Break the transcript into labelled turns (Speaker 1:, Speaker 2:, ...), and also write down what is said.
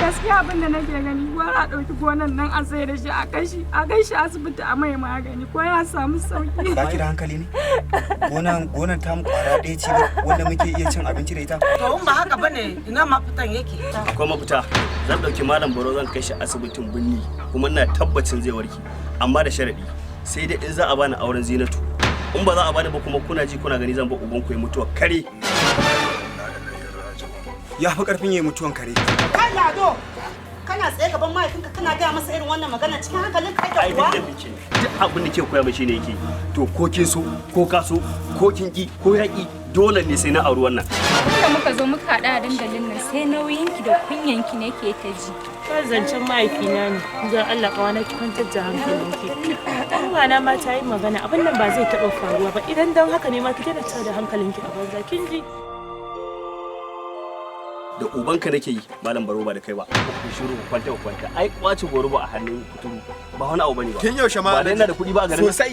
Speaker 1: Gaskiya abin da nake gani, gwara a ɗauki gonan nan a sai da shi, a kai shi asibiti a mai magani ko ya samu sauki.
Speaker 2: Ba ki da hankali ne? Gonan tamu kwara ɗaya ce wanda muke iya cin abinci da ita.
Speaker 3: To, in ba haka bane, ina mafitan yake?
Speaker 4: Akwai mafita. Zan ɗauki Malam Baro, zan kai shi asibitin birni, kuma ina tabbacin zai warke, amma da sharaɗi, sai dai in za a bani auren Zinatu. In ba za a bani ba kuma, kuna ji kuna gani, zan ba uban ku ya mutuwa kare.
Speaker 2: Ya fi karfin yayi mutuwan kare.
Speaker 3: Kai Lado, kana tsaye gaban mahaifinka kana gaya masa irin wannan magana, cikin hankalin ka
Speaker 4: Ai
Speaker 3: kake kuwa?
Speaker 4: Duk da muke, duk abin da ke koya mai shine yake. To, ko kin so ko ka so, ko kin ki ko ya ki, dole ne sai na auri wannan.
Speaker 5: Tunda muka zo muka haɗu a dandalin nan, sai nauyinki da kunyanki nake ta ji.
Speaker 6: Kan zancen mahaifina ne, don Allah ƙawana ki kwantar da hankalinki. Na ma ta yi magana, abin nan ba zai taɓa faruwa ba. Idan don haka ne ma, ki daina tada hankalinki a banza, kin ji?
Speaker 4: Da ubanka nake yi, Malam Baro, ba da kai ba. Ku shiru, ku kwanta, ku kwanta. Ai kwace goruba a hannun kuturu ba wani abu bane ba.
Speaker 2: Tun yaushe ma?
Speaker 4: Ba dai ina da kuɗi ba a garin nan?
Speaker 2: Sosai.